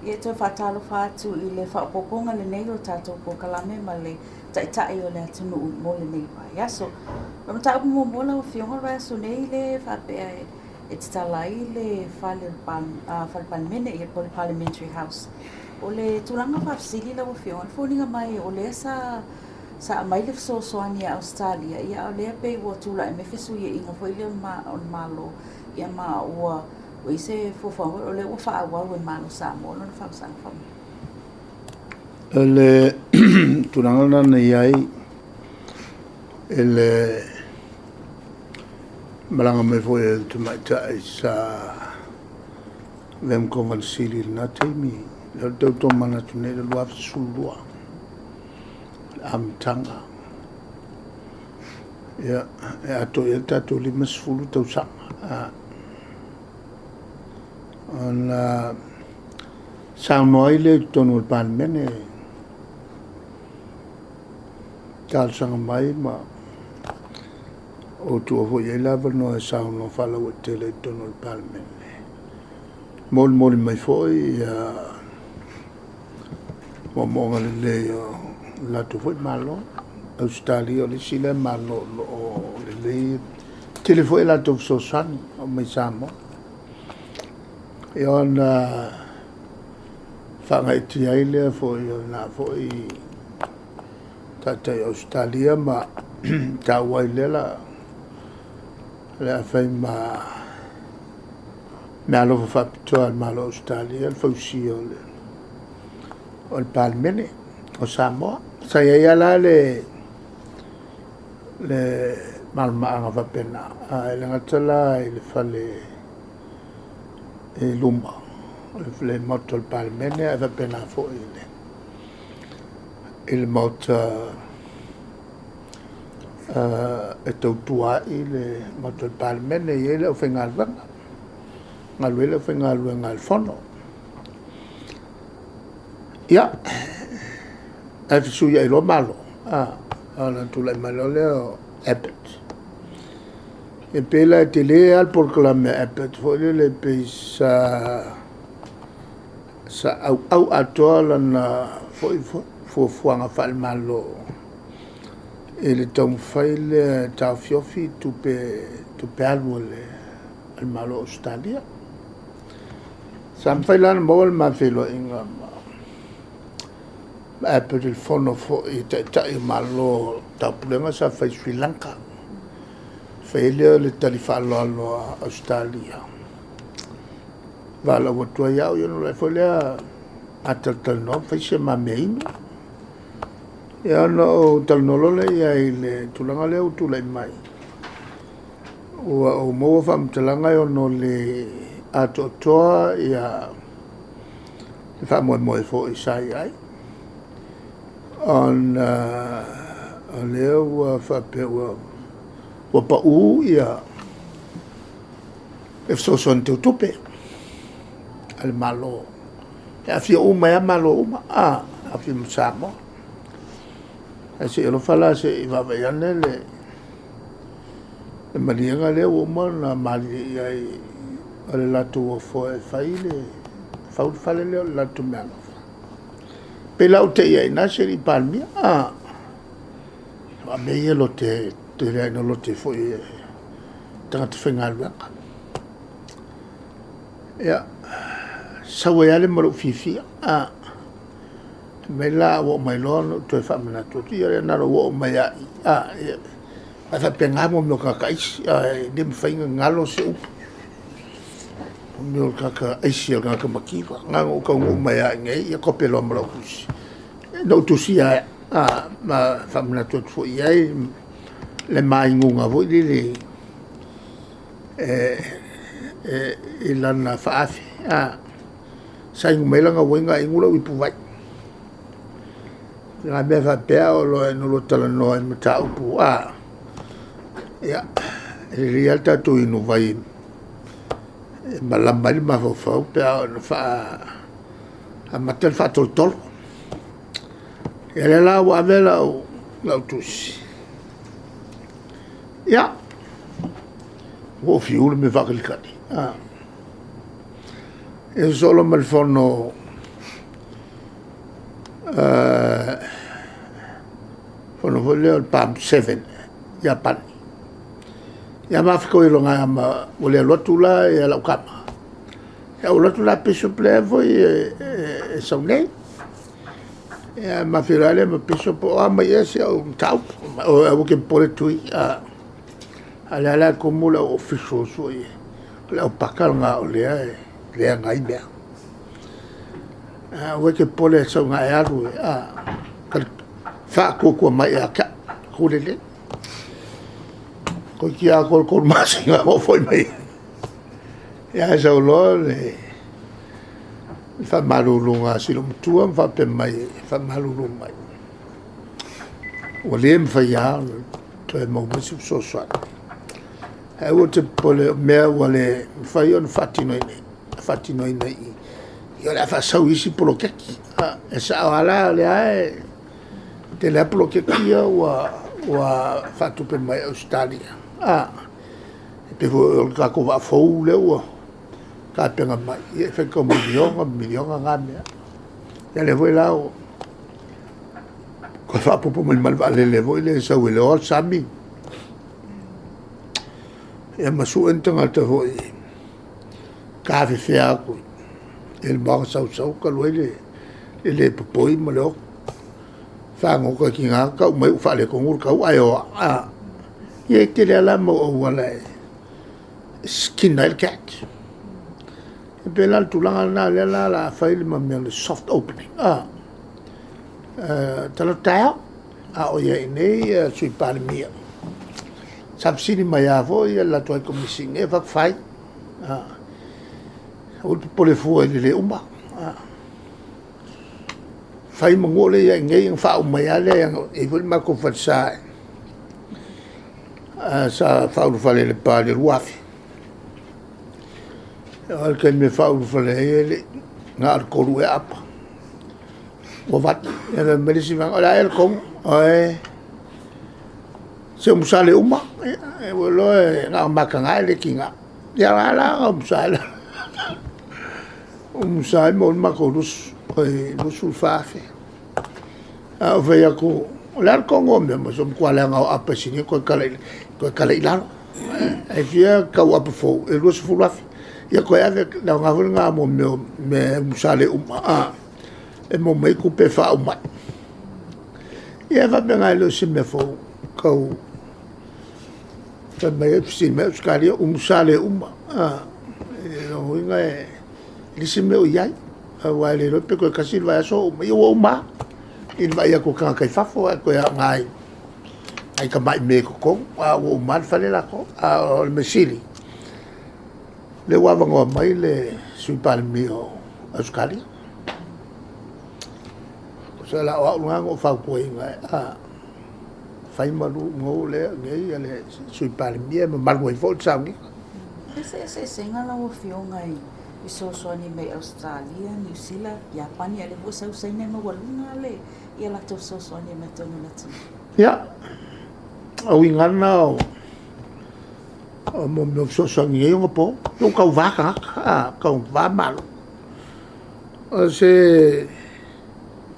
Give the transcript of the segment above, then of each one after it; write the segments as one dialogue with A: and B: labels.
A: Ia e toe faatalofa atu i le faaopoopoga lenei o le tatou polokalame ma le Taitai o le atunuu mo lenei vaiaso. O le mataupu muamua lau Afioga o le vaiaso nei lea e faapea e tatala ai le fale o le fale Palemene ia po o le Parliamentary House. O le tulaga faafesili lau Afioga, e foliga mai o lea sa aumai le fesoasoani a Ausetalia, ia a o lea pei ua tulai mai fesuiaiga foi lea o le Malo, ia ma ua i ai se fuafuaga o lea ua faaauau e le Malo o Samoa lona fausaga faamolemole.
B: O le tulaga lena na i ai i le malaga mai foi a le tamaitai sa avea ma Kovana Sili i lena taimi, lea ou te tau tomanatu nei i le 2012 i le amataga. Ia, e atoa i ai le tatou 50 tausaga. Ona saunoa ai lea i totonu o le Palemene, talosaga mai ma ou tuua foi i ai le avanoa e saunoa faalauaitele i totonu o le Palemene, molimoli mai foi moomooga lelei o le latou foi Malo. Ausetalia o le isi lea Malo o lo o lelei, tele foi a latou fesoasoani e oo mai i Samoa. Ia ona faagaeetia ai lea foi o lena foi Taitai o Ausetalia ma taua ai lea o le a fai ma meaalofa faapitoa a le Malo o Ausetalia le fausia o le Palemene o Samoa. Sa i ai lava la le malamalamaaga faapena, e le gata la i le fale i luma o le Maota o le Palemene, ae faapena foi i le Maota e tautua ai le Maota o le Palemene, e i ai le aufaigaluega, galulue ai le aufaigaluega a le Fono. Ia, ae fesuiai loa Malo, ona tulai mai loa lea o Abbott. E pei la e tele lava le polokalame a Abbott foi lele pei sa auau atoa lana foi fuafuaga faale-Malo i le taumafai lea e taofiofi tupe alu a le Malo o Ausetalia. Sa mafai la ona maua le ma feiloaiga ma Abbott i le fono foi a Taitai o Malo o le Taupulega sa fai i Sri Lanka. Fai ai lea o le tali faaaloalo a Ausetalia, valaau atu ai au, ia ona alu foi lea ma talatalanoa ma fai si a ma meainu. Ia ona ou talanoa loa lea i ai i le tulaga lea ua tulai mai, ua ou maua faamatalaga e ono le atoatoa le faamoemoe foi sa i ai, ona o lea ua faapea ua pau le fesoasoani tau tupe a le Malo, e aafia uma ai lava Malo uma, aafia ma Samoa. Ae se i alofa la se i vaavaai ane le maliega lea ua uma ona malilie i ai o le latou ofo e fai le fau le fale lea o le latou meaalofa. Pei la ua tei lava i ina si alii Palemia, aua o mea ia e tele lava ina lote foi e tagata faigaluega. Ia, sau ai lava lea ma lou fiafia. Fai mai la a ou oo mai loa ona ou toe faamanatu atu. Ia na ona ou oo mai lava i i, aua e faapena mea o tagata aisi, e le mafai ona galo se upu. O mea o le tagata aisi o le tagata mativa. Na ona ou taunuu mai lava i inei ia kope loa ma lau tusi, na ou tusia ai ma faamanatu atu foi i ai le ma inuga foi lele i lana faaafe. Sa inu mai ai lana uaina ae inu lou ipuvai. O nai mea faapea a oo loa ina oulua talanoa i mataupu, ia, e lelei lava le tatou inuvai e malama ai le mafaufau pe a oo ina amata le faatolotolo. Ia o lea la ua ave lau tusi, ia, ua ou fiu le mea e faatalitali, ia sosoo loa ma le fono Fono foi lea o le PAM 7 Iapani. Ia ma fetoiloga ma ua le alu atu la ia lau tama. Ia ua alu atu la Bishop lea foi e sau nei. Ia ma feiloai lea ma Bishop, o a mai ea si au mataupu. Oi aua e te popole Tui, a o lea la e tumu le au officials foi, o le au paka lena o lea e leaga ai mea. Aua e te popole sau ina e alu, faatuatua mai ia te au, tulele. Toeitiiti atoa le 3 masina na ou foi mai ai. Ia ae sau loa le faamaluluga a si olomatua ma faapea mai, faamalulu mai, ua le mafai lava ona toe maua mai se fesoasoani. Ae aua e te popole o mea ua le mafai ona faatinoina i i, ia o le a faasau i isi poloketi. E sao lava la o lea e tele lava poloketi ia ua faatupe mai e Ausetalia. E pei foi o le tatou vaa fou lea ua tapena mai, ia e faitau miliona miliona na mea. Ia lea foi la ua toe faaopoopo mai ma le vaalele foi lea e sau e leoa le sami, ia ma sue ni tagata foi e tafefea atu i le maota sausau talu ai le le popoi ma le oti. Fagota i tiga tau mai ua faaletonu le tau ae o lava. Ia e tele lava la mau auala e skin ai le cat. E pei la o le tulaga lena o lea la o le a fai le mea o le soft opening. Talaatu taeao, a o i ai i inei le Sui Palemia, sa fesili mai lava foi le latou High Komisi, ou fai atu, fai. Aua le popole fua i le le uma. Fai manu o lea e i ai nei ona faauma ai lava lea, e i ai foi le matou falesa sa faaulufale i Lepa i le 2000. E oo lava i le taimi e faaulufale ai e le i, na o le 3 ea apa, ua 8. Ae fai mai le isi vaega, o le a ea le tonu? Oi, se umusa le uma. Ia ua iloa na ona mataga ae le tiga. Ia o la la na umusa ai, umusa ai maua ai le matou $24,000. Ae ou fai atu, o le a le tonu o mea ia? Se ua matua leaga lava o apa e sili ona toe tala i lalo. Ae fia le tau o apa fou? E $20,000. Ia toe ave, o le aoga foi lena mo mea o mea e umusa le uma, e maua mai ai tupe e faauma ai. Ia e faapena e le o se mea fou, tau fai mai, fesili mai Ausetalia, umusa le uma. O lona uiga e leai se mea o i ai, aua e le iloa pe toe tasi le vaiaso uma, ia ua uma lava i le vaai atu a tagata i fafo, ae toe lava o nai tamai mea i totonu, a ua uma lava le fale latou. A o le mea sili, o lea ua avanoa mai le Sui Palemia o Ausetalia. Tusa la o au lena na ou fautuaina e fai malu manu lea e i inei le Sui Palemia e mamalu ai foi le sauniga.
A: E i ai se eseesega lau Afioga i fesoasoani mai Ausetalia, Niu Sila, Iapani, a o lea foi ua sau Saina, e maualuga lava latou fesoasoani mai totonu o le atunuu?
B: Ia, o uiga lava na o mea o fesoasoani i nei ona po, ua tauva tagata, tauva Malo. O se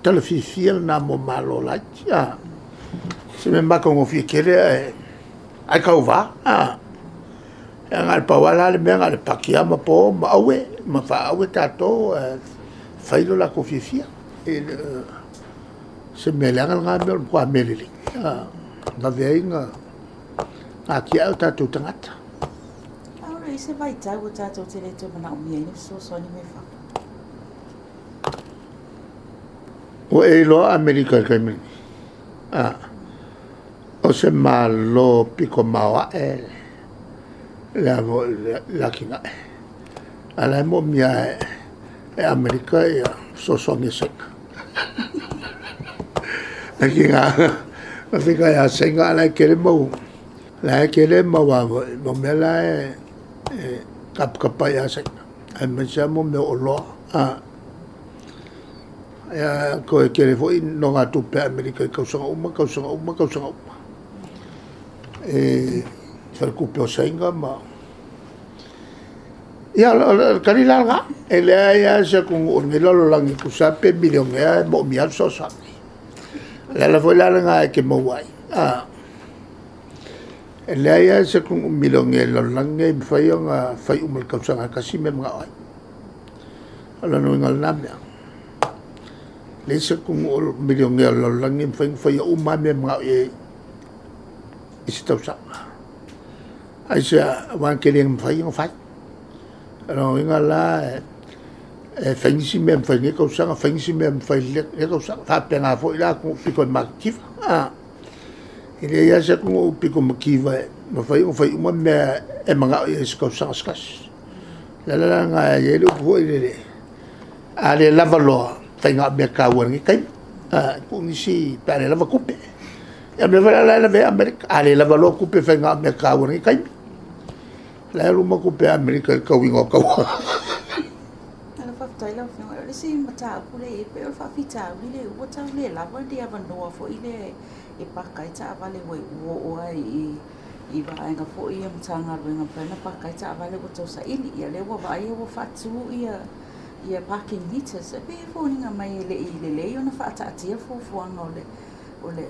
B: tala fiafia lena mo Malo laiti, se mea matagofie tele ae tauva. Ia na o le pau lava la le mea na o le paki lava ma po ma aue ma faaaue tatou ae fai lo latou fiafia. E le o se mea leaga lena mea, o le matua mea lelei, e vave ai ona atiae o tatou tagata.
A: A o le i ai se vaitau ua tatou te le toe manaomia ai ni fesoasoani mai fafo?
B: Ua e iloa Amerika i le taimi lenei? O se Malo pito maoae le atinae, a o la e moomia lava e Amerika ia fesoasoani a Saina. E tiga ona feitai ia Saina a o la e tele mau mea la e tapatapa ai ia Saina, aemaise lava mea o oloa. Ia, toe tele foi nonogatupe a Amerika i tausaga uma, tausaga uma, tausaga uma i faletupe o Saina ma... Ia, o le tali la lena. E leai lava se atunuu o lenei lalolagi tusa lava pe milionea e moomia lava le fesoasoani. O le ala foi la lena e te maua ai, e leai lava se atunuu milionea i le lalolagi lenei e mafai ona fai uma i le tausaga e tasi mea e manao ai. O lona uiga o lena mea. E leai se atunuu milionea o le lalolagi e mafai ona faia uma lava mea e manao i ai i se tausaga. Aisea? Aua na te le mafai ona fai. O lona uiga la, e fai nisi mea e mafai i lenei tausaga, fai nisi mea e mafai i lea tausaga. E faapena foi la atunuu pito i matitiva. E leai lava se atunuu pito mativa e mafai ona fai uma mea e manao i ai i se tausaga se tasi. O le ala la lena e i ai le upu foi lele, a le lava loa, fai na o mea taua i lenei taimi, tuu nisi pe a le lava tupe. Ia o le mea foi la le la e lavea ai Amerika, a le lava loa tupe, fai na o mea taua i lenei taimi. O la e alu uma tupe a Amerika i le tauina o taua.
A: Malo faafetai lau Afioga. O le isi mataupu lea e i ai, pei o le faafitauli lea ua tau le lava ni avanoa foi lea e paka ai taavale ua oo lava i vaega foi ia Matagaluega e mafai ona paka ai taavale ua tau saili. Ia lea ua vaaia ua faatu ia parking meters. E pei e foliga mai e le i lelei ona faataatia le fuafuaga o le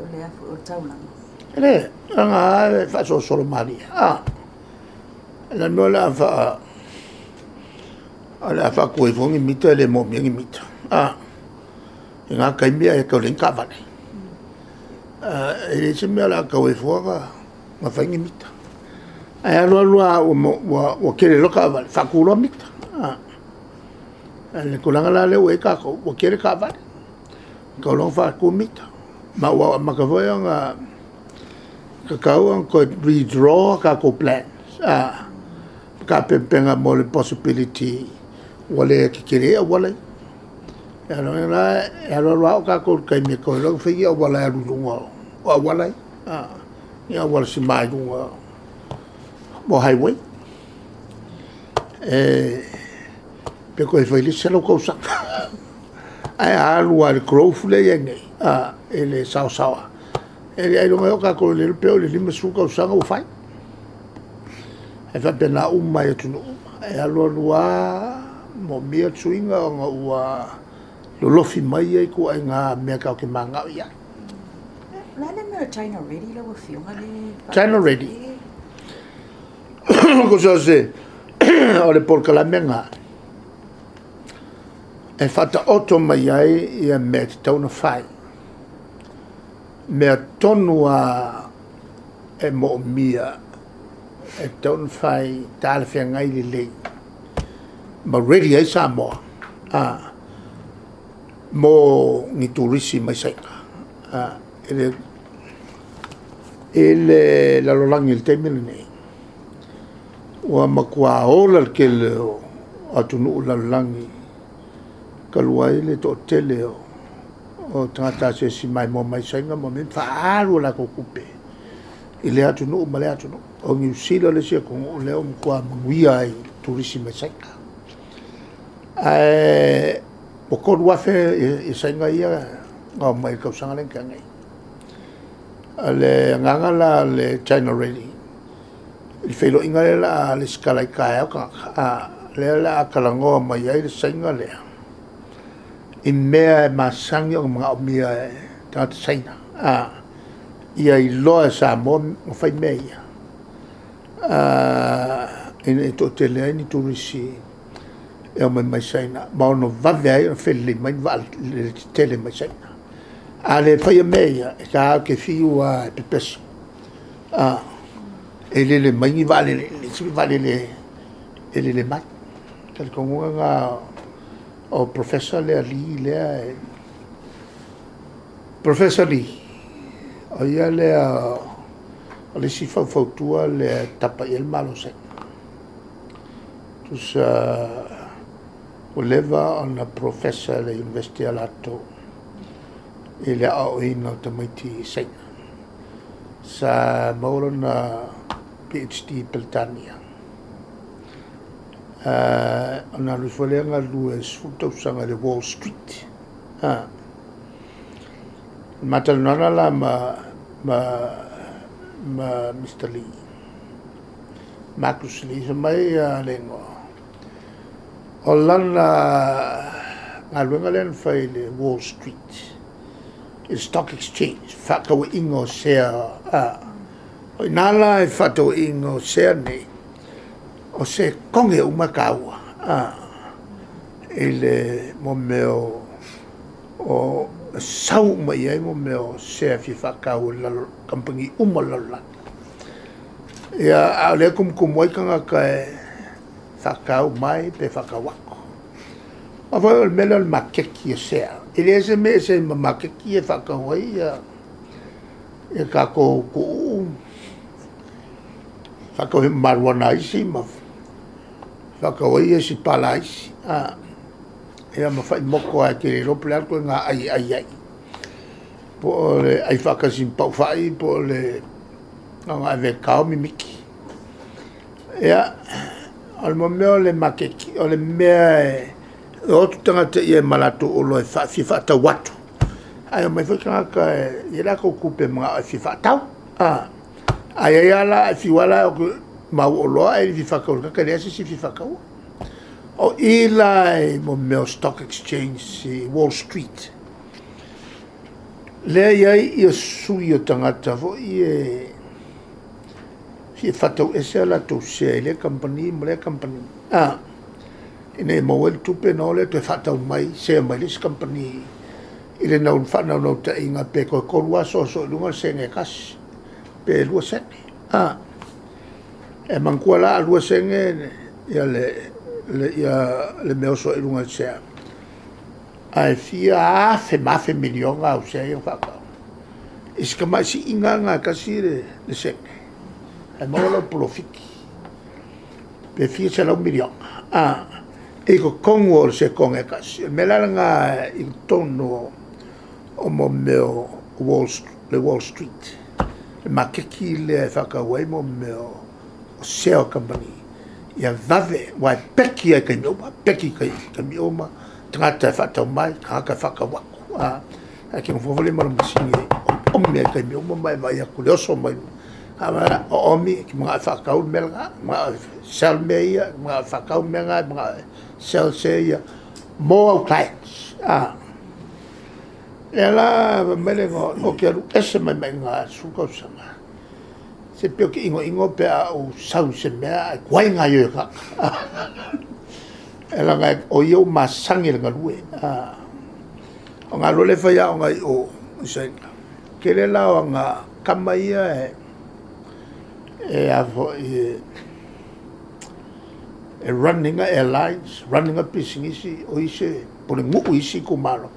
A: taulaga.
B: E le, leaga lava e faasolosolo malie. O le mea o le a faatu ai fua ni mita e le moomia ni mita. I na taimi ae tau leai ni taavale. E leai se mea o le a tatau ai fua ona fai ni mita. Ae alu alu lava ua tele loa taavale, faatu loa mita. O le tulaga la lea ua i ai tatou, ua tele taavale, tatau loa ona faatu mita. Ma ua amata foi ona tatau ona toe redraw a tatou plans tapenapena mo le possibility ua le tetele ai auala ia. O lona uiga la, e alu alu lava oo tatou i le taimi e tatau ai loa ona fai ni auala e alu i luga o auala ia, ni auala sima i luga mo highway, pe toe fai i le isi 100 tausaga. Ae a alu lava i le growth lea e i ai nei i le saoasaoa, ailoga e oo tatou le iloa pe oo i le 50 tausaga ua fai. E faapena uma lava i atunuu uma. E alu alu lava moomia le suiga ona ua lolofi mai ia ituaiga mea tatou te mananao i ai.
A: O le a le mea o le China Ready lau Afioga lea?
B: China Ready. Tusa o se o le polokalame lena e faataoto mai ai ia mea e tatau ona fai, mea tonu lava e moomia e tatau ona fai talafeagai lelei ma ready ai Samoa mo ni turisi mai Saina. I le lalolagi i le taimi lenei, ua matua ola le tele o atunuu o le lalolagi talu ai le toatele o tagata asiasi maimoa mai Saina ma mea ia, ma faaalu a latou tupe i lea atunuu ma lea atunuu. O Niu Sila le isi atunuu lea ua matua manuia ai i turisi mai Saina. Ae ua 3,000 Saina ia na omai i le tausaga lea na tea nei. O le agaga la o le China Ready, i le feiloaiga lea o le a resitala ai taeao tagata, lea o le a talanoa mai ai le Saina lea i mea e masani ona manaomia e tagata Saina, ia iloa e Samoa ona fai mea ia, ina ia toatele ai ni turisi e omai mai Saina ma ono vave ai ona felelei mai ni vaalele tetele mai Saina. A le faia mea ia, e tatou te fiu lava e pepesi, e lele mai ni vaalele, e leai se vaalele e lele mai. O le talitonuga lena o Professor lea Lee lea e... Professor Lee, o ia lea o le isi faufautua lea e tapa i ai le Malo o Saina. Tusa ua leva ona professor i le University a latou i le aoaoina o tamaiti Saina. Sa maua lona PhD i Peretania. Ona alu ifo lea galue 10 tausaga i le Wall Street. O le ma talanoaga la ma Mr. Lee, Marcus Lee, fai mai le igoa, O lana galuega lea na fai i le Wall Street, i le Stock Exchange, fefaatauaiga o sea, o i ina la i fefaatauaiga o sea nei, o se koge uma e taua, i le mo mea o sau uma i ai mo mea o sea e fia faatau e kamupani uma o le lalolagi. Ia, a o lea e tumutumu ai tagata e faatau mai pe faatau atu. Aua foi o le mea lea o le maketi o sea, e leai se mea e ese ai ma maketi ia e faatau ai ia tatou tuuu, faatau ai ma mariuana a isi ma faatau ai isi pala a isi, ia ma fai moto lava e te le iloa po o le a le ituaiga ai e ai ai, po o le ai faatasi ma pau fai po o le na ona ave e tao mimiti. Ia, o le mea o le maketi, o le mea e o atu tagata i ai ma latou oloa e fia faatau atu, ae omai foi tagata e i ai latou tupe e manao e fia faatau. A i ai lava la, e fiu lava la e o atu ma au oloa ae e le fia faatau i le tagata, e leai lava se isi e fia faataua. O i la i mo mea o stock exchange i Wall Street, lea e i ai sui o tagata foi ia e fia faatau ese a latou sea i lea kamupani ma lea kamupani, ina ia maua ai le tupe ona o lea toe faatau mai sea mai le isi kamupani i le faanaunautaiga pe toe 3 aso soo i luga le sene e tasi pe 2 sene. E manatua la a 2 sene ia le mea oso ai i luga i le sea, ae fia afe ma afe miliona au sea ia na faatau. I si tamai siiga lena e tasi le sene, ae maua lau polofiti pe fia selau miliona i totonu o le sekone e tasi. O le mea la lena i totonu o mo mea o le Wall Street, le maketi lea e faatau ai mo mea o sea o kamupani, ia vave, aua e peki lava i taimi uma, peki i taimi uma, tagata e faatau mai, tagata e faatau atu. Ae te nofo foi lea ma lau masini e omiomi lava i taimi uma ma e vaai atu i le oso mai. O omi, e te manao e faatau le mea lena, manao e sell mea ia, manao e faatau mea na, manao e sell sea ia, mo au clients. Lea la fai mai le igoa, ou te alu ese mai ma i ina i le 10 tausaga, se pei ou te inoino pe a ou sau i se mea ae tuai gaoioi e tagata. E leaga o ia ua masani i le galue. O galue lea e faiaoga ai i o i Saina. Tele la o aga tama ia e a foi e run ina airlines, run ina pisinisi, o isi e pulenuu i isi itumalo,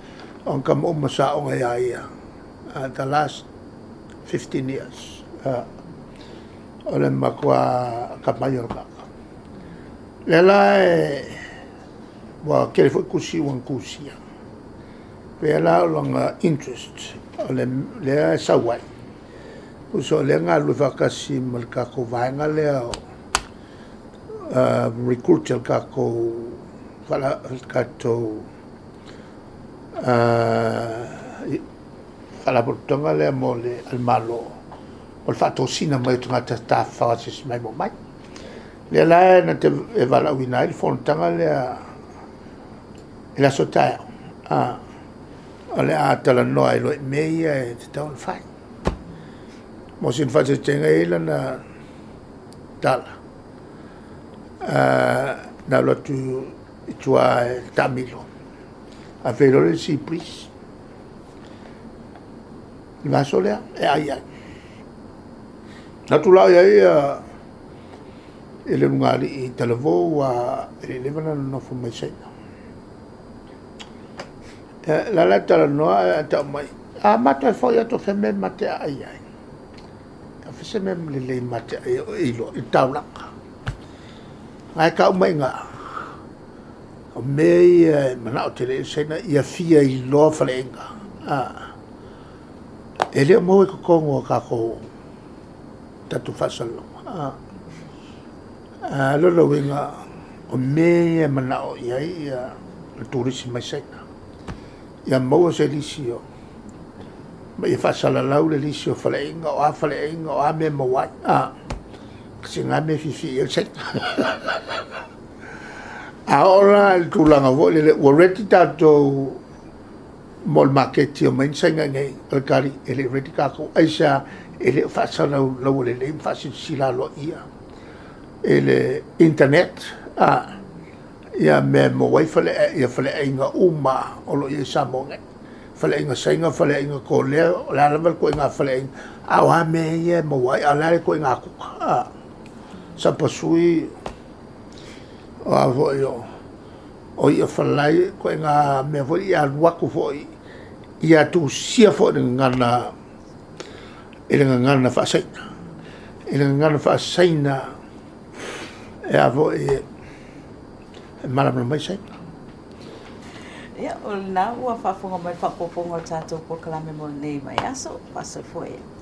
B: o aga tama uma sa aoga ia ia the last 15 years. O le matua atamai o le tagata. Lea la e ua tele foi tusi ua na tusia, pei la o lona interest o lea e sau ai, tusa o lea e galulue faatasi ma le tatou vaega lea o recruit e le tatou faalapotopotoga lea mo le a le Malo mo le faatosina mai o tagata tafafao asiasi mai mo mai. Lea la na te valaauina ai le fonotaga lea i le aso taeao, o le a talanoa ai loa i mea ia e tatau ona fai. Mo sina faataitaiga e i ai lana tala, na alu atu i tua e taamilo, afe loa lea i le sea breeze i le vaiaso lea e ai ai. Alu atu la o i ai le ulugalii i Talavou aua e le i leva ona nonofo mai Saina. O la e la e talanoa ae tau mai, a matou toe foi atu o fea le mea ma te aai ai? O fea se mea lelei ma te aai ai o e iloa? I le taulaga. Na e tau mai i ina, o mea ia e manao tele i ai le Saina, ia fia iloa faleaiga. E le o maua i totonu o tatou faasalalauga. O lona uiga, o mea ia e manao i ai le turisi mai Saina, ia maua se lisi o, ma ia faasalalau le lisi o faleaiga, o a faleaiga, o a mea e maua ai. Kasi lena mea e fiafia i ai le Saina. A oo la i le tulaga foi lele ua ready tatou mo le maketi e omai ai ni Saina i inei, o le tali, e le i ready tatou. Aisea? E le o faasalaulaua lelei ma faasilasila aloaia i le internet ia mea e maua ai faleaiga uma o lo o i ai i Samoa nei. Faleaiga Saina, faleaiga Korea, o le a lava le ituaiga faleaiga, a o a mea ia e maua ai, a o le a le ituaiga kuka, sapasui, o a foi o i'a falai, o ituaiga mea foi ia alu atu foi, ia tusia foi i le gagana faa-Saina. I le gagana faa-Saina e a foi e malamalama ai Saina.
A: Ia, o lena ua faafofoga mai i le faaopoopoga o le tatou polokalame mo lenei vaiaso. Faasoifua ia.